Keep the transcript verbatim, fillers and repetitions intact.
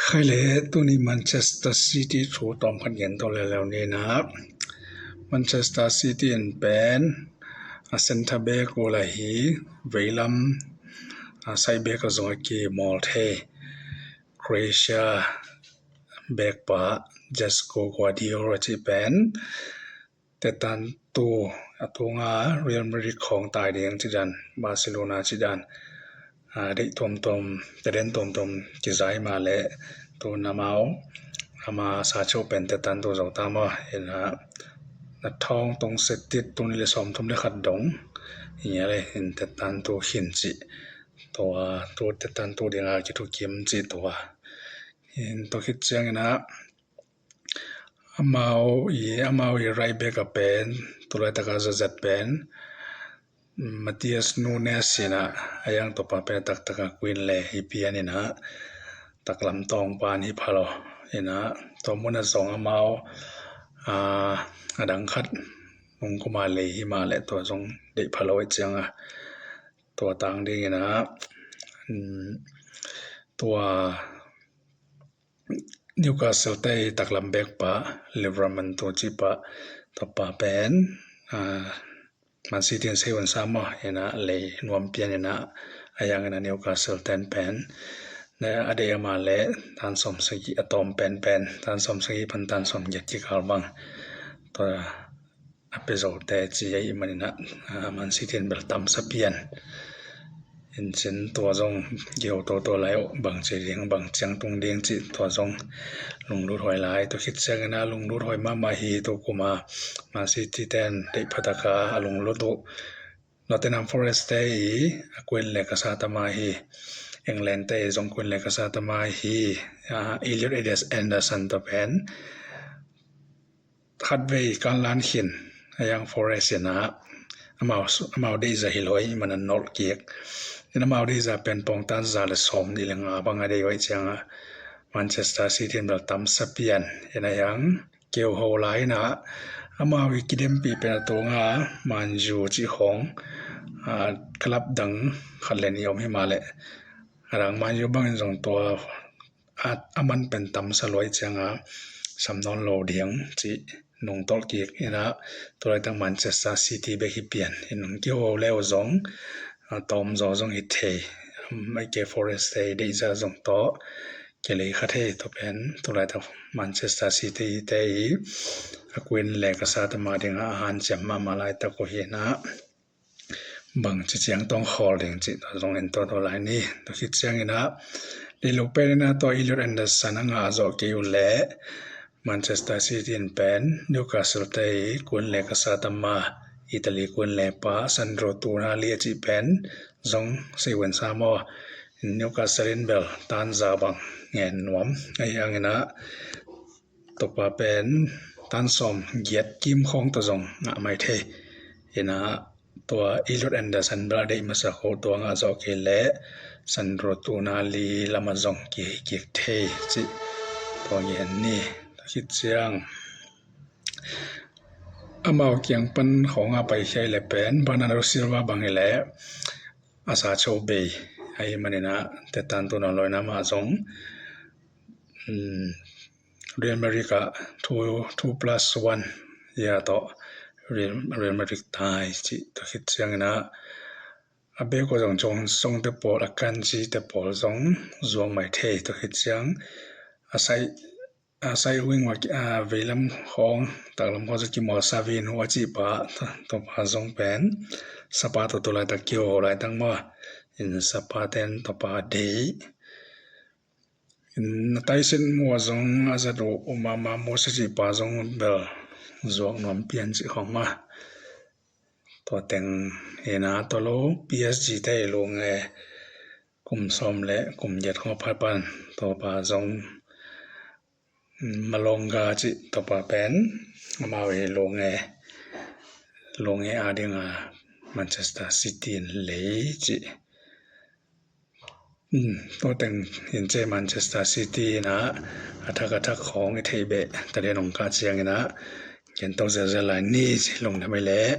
Khai le tuni Manchester City thu tawm khat gen to leuleu ni na. Manchester City in pen a centre back uh la hi veilam a side back a zong a kimawl thei Croatia back pa Joško Gvardiol a cih pen tetantu a tunga Real Madrid khawng tai ding ci dan, Barcelona ci dan, a, deih tuamtuam, teden tuamtuam kizai mah leh tun amau ama sa cheuh pen tetantu zo ta maw. Ina na thawng tong setit tuni le sawmthum le khat dong hi ngia le in tetantu khin cih tua, tu tetantu dinga kithukim cih tua. In tua khit ciangina amau i, amau i right back a pen tulaitaka zazat pen Matheus Nunes ina, a yang topa pen taktaka kuin le hi pian ina, taklam tawng pan hi phalo ina, tua muna zong amau a, a dang khat nung kuma lei hi mah le tua zong deih phalo i cianga tua tang dingina tua Newcastle te i taklam back pa Livramento cih pa topa pen a, Man City in sei un sa maw ina lei nuam pian ina, a yang ina Newcastle ten pen na a deih ama le tan sawm sagih a tawm pen pen tan sawm sagih pan tan sawm giat kikal bang tua a pe zote ci a i manina, a, Man City in bel tamsa pian. Incin tua zong geo toto lai uh bang ci ding bang ciang tung ding cih tua zong lunglut hoi lai. Tua khit ciangina lunglut hoi mahmah hi tu kuma Man City ten deih phataka a lunglut uh Nottingham Forest te i a kuin le ka sa tama hi, England te i zong kuin le ka sa tama hi, a, Elliot Anderson to pen khatvei kan lan khin a yang Forest ina amau, amau deih za hi loi mana nolh kik. Ina amau deih za pen pawng tan za le sawm nih le nga bang a deih hoi cianga Manchester City in bel tamsa pian ina yang keu ho lai ina amau i kidempi pen a tunga Man U cih khawng, a, club dang khat le nih om hi mah le a dang Man U bangin zong tua a, a man pen tamsa luai cianga sam nawn lo ding cih nung tolh kik ina tulaitang Manchester City bek hi pian in nung kiho leu zong a tawm zaw zong hi thei. Maike Forest te i deih za zong tawh kilei kha thei tua pen tulaitang Manchester City te i a kuin le ka sa tama dinga a hanciam mahmah laitak uh hi ina bang ci ciang tawng khawl ding cih tua zong en tua tua lai ni. Tua khit ciangina leiluk pen ina tua Elliot Anderson a ngah zawh kei uh le Manchester City in pen Newcastle te i kuin le ka sa tama Italy kuin le pa Sandro Tonali a cih pen zong sei un sa maw. Newcastle in bel tan za bang ngen nuam a hi angina topa pen tan sawm giat kim khawng tua zong ngah mai thei ina tua Elliot Anderson bel a deih masa kho tua ngah zawh kei le Sandro Tonali lama zong kihei kik thei cih tua ngen ni. Tua khit ciang amau kiang pan khawnga pai hiai le pen Bernardo Silva bang hi le a sa cho bei a hi manina tetantu nawn lo ina mah zong Real Madrid ah two, two plus one ya tawh Real, Real Madrid tai cih tua khit ciangina a bek uh zong Jong Song te pawl a Kanji te pawl zong zuak mai thei tua khit ciang a sai a sai wing wa a veilam khawng taklam khawng zong kimawl Savin hu a cih pa tua pa zong pen sapa tua tua laitak kiho laitak maw in sapa ten tua pa dei na taisin mua zong a zat uh umama mua sisi pa zong bel zuak nuam pian cih khawng ma. Tua teng ina tua lo P S G te i lung e kum sawm le kum giat khawng a phat pan tua pa zong Malonga cih tua pa pen amau i lung e lung e a dinga Manchester City in lei cih Tua teng in ce Manchester City ina a thak a thak khawng i theih beh ta den hong kah ciangina gen to zelzel lai ni ci lungdam ei leh.